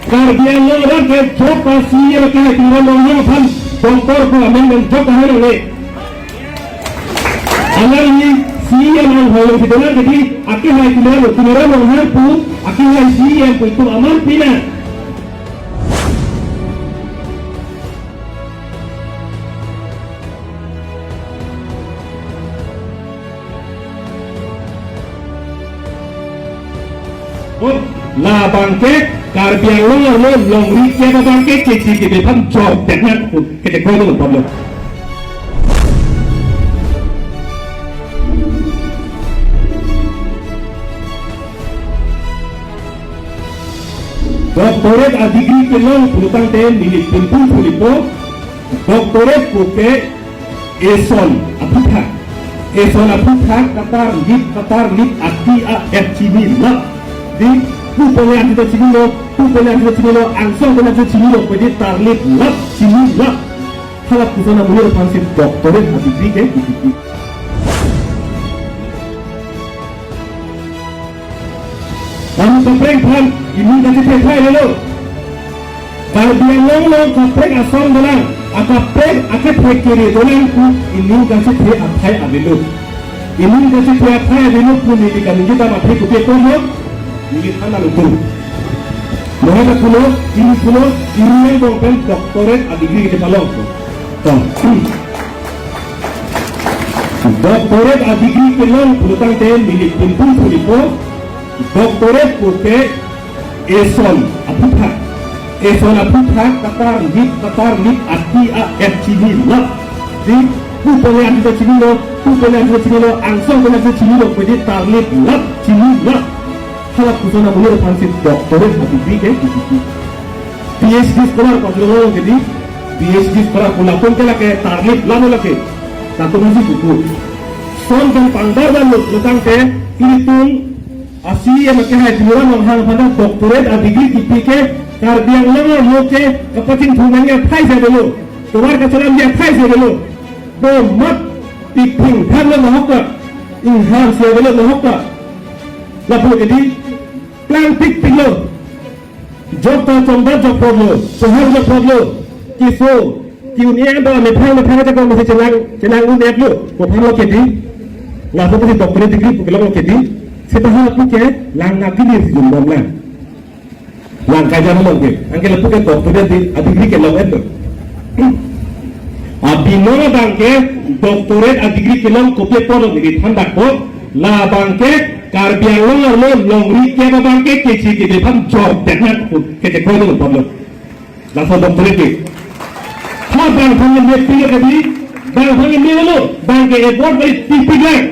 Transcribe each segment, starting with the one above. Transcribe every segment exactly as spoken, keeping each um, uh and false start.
Karbi Anglong arat ke jokta C E M akehai Tuliram Ronghang aphan doctor pu amen pen jokta hai nangne. Alangli C E M anghoi along kedo nang kedi, akehai Tuliram, Tuliram Ronghang pu akehai C E M pu itum aman pina. Oh, labang ke Karbi Anglong arlo longri kep abang ke kechi kebe aphan jor tek nang pu kechekroi dolo pablo. Doctorate a degree kelong pulotangte neli pinpun pulipo, doctorate pu ke eson aphuthak. Eson aphuthak katarlip, katarlip ati a-et chinilap. Di, pu pole ati ta chinilo, pu pole ati ta chinilo, angsong pole ati ta chinilo, pwede tarliplap, chinilap. Hala puson amonit aphansi doctorate a degree ke kipi. Lapu kaprek aphan ining kachethe athai avelo. Karbi Anglong along kaprek asong dolang, akaprek akethe kere dolang pu ining kachethe athai avelo. Ining kachethe athai avelo pu neli kaningje dam athe kopi apotlo, neli than nangtum. Mohe ta pulo, ili pulo, ili angbong pen doctorate a degree kepalong. To. Doctorate a degree kelong pulotangte neli pinpun pulipo, doctorate pu ke eson aphuthak. Eson aphuthak katarlip, katarlip ati a-et chinilap. Di, pu pole ati ta chinilo, pu pole ati ta chinilo, angsong pole ati ta chinilo, pwede tarliplap, chinilap. Hala puson amonit aphansi doctorate a degree ke kipi. P H D scholar pajolo kedi, P H D scholar pu latum ke lake tarlip lamo lake. Latum si buku. Son kan pangbar dan lo, lo tangte, ilitum a C E M akehai Tuliram Ronghang aphan ta doctorate a degree kipi ke, Karbi Anglong arlo ke kapachingthum nangji athai si avelo. Tovar kachelamji athai si avelo. Bo mat piping thang lo nohok ta. Ingham si avelo nohok ta. Lapu kedi, klang pikpik lo. Jokta chongda jokprop lo, chohang jokprop lo, keso, ki-un-e an do, methang methang ajakong masi chelang, chelang un-et lo, kophang lo kedi, laso pusi doctorate degree pu kelong lo kedi, seta hala pu ke lang nagili si jumbom lang. Lang kaja lo ke, anke lapu ke doctorate di, a degree kelong-et lo. Abinong abang ke doctorate a degree kelong kopi apotlo neli than dakpo, labang ke Karbi Anglong arlo longri kep abang ke kechi kebe aphan jor tek nang pu kechekroi dolo pablo. Laso doctorate ke. Ha bang aphan le pilo kedi, bang aphan le ulo, bang ke award kali tipik lang.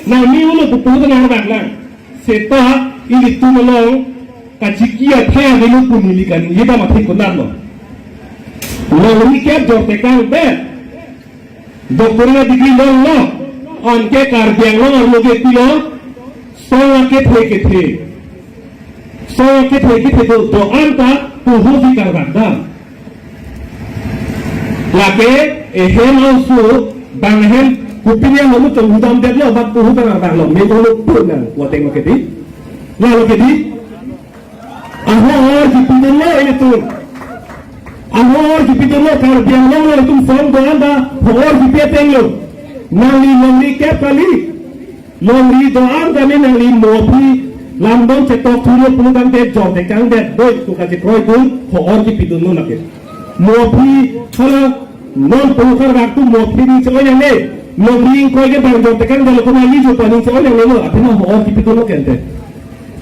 Nangli ulo pu pu nang bang lang. Seta ilitum along kachiki athai avelo pu neli kaningje dam athe konatlo. Longri kep jor tekang bet. Doctorate degree longlo, anke Karbi Anglong arlo ke pilo, song akethe kethe. Song akethe kethe do, do-an ta puhu si karbak dam. Lake ehem aoso, bang ehem, kopine ahormu chonghudam detlo, bak puhu karbak lo, me olo pu nang, wateng lo kedi. Lalo kedi. Ahor kipidunlo ilitum. Ahor kipidunlo, Karbi Anglong lo itum song do-an ta ahor kipi ateng lo. Nangli longri kep kali. Longri do-an tame nangli mo aphi lamdong chetok thulo pulotangte jor tekang det doi pu kachekroi atum ahor kipidunlo lake. Mo aphi hala non pukar waktu mo aphi ning che-oi nangne. Longri ingkoi ke bang jor tekang det lo, koma li jo pa ning che-oi nangne lo. Athema ahor kipidunlo kente.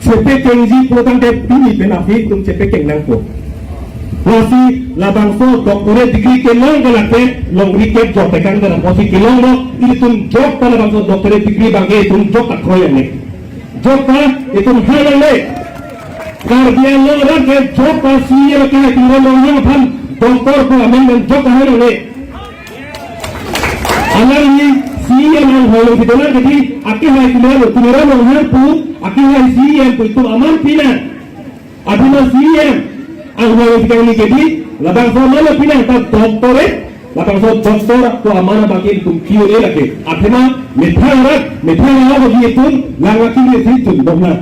Chepekengji pulotangte pini pen aphi itum chepekeng nangpo. Lasi labangso doctorate degree kelong ke lake longri kep jor tekang det apotsi kelonglo, ilitum jokta labangso doctorate degree abang ke itum jokta kroi nangne. Jokta itum hai nangne. Karbi Anglong arat ke jokta C E M akehai Tuliram Ronghang aphan doctor pu amen pen jokta hai nangne. Alangli C E M anghoi along kedo nang kedi, akehai Tuliram, Tuliram Ronghang pu, akehai C E M pu itum aman pina. Abina C E M anghoi along kedang ni kedi, labangso aman pina ta doctorate, labangso doctor pu aman abang ke itum kiu e lake. Athema methang arat, methang ahok agi itum, lang akili si itum, bokna.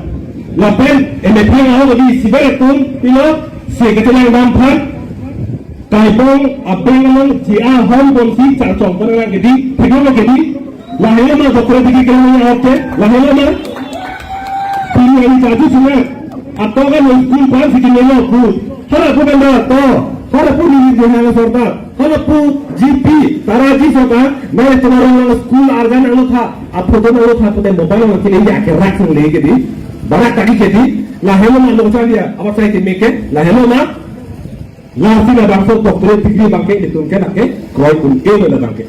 Lapen, e methang ahok agi isiber atum, pilo, Si kechelang dam aphan, Kaibong abeng along J I Home ponsi charchong pon nang kedi, pidun lo kedi, lahelo ma doctorate degree kelang nang ahok ke, lahelo ma? Pini hari charju sina, ato kan school pan si kinelo pu, hara pu kan da to, hara pu ni ni hana sorta, hara pu G P, tara ji sorta, mere tumar school arjan ang lo tha, aphoto ang lo tha, pute mobile lo kini ya ke rak sang le kedi, barak taki kedi, lahelo ma lo cha dia, apa sai ti meke, lahelo ma? Lasi labangso doctorate degree abangke itum ke nake kroi un-e lo labangke.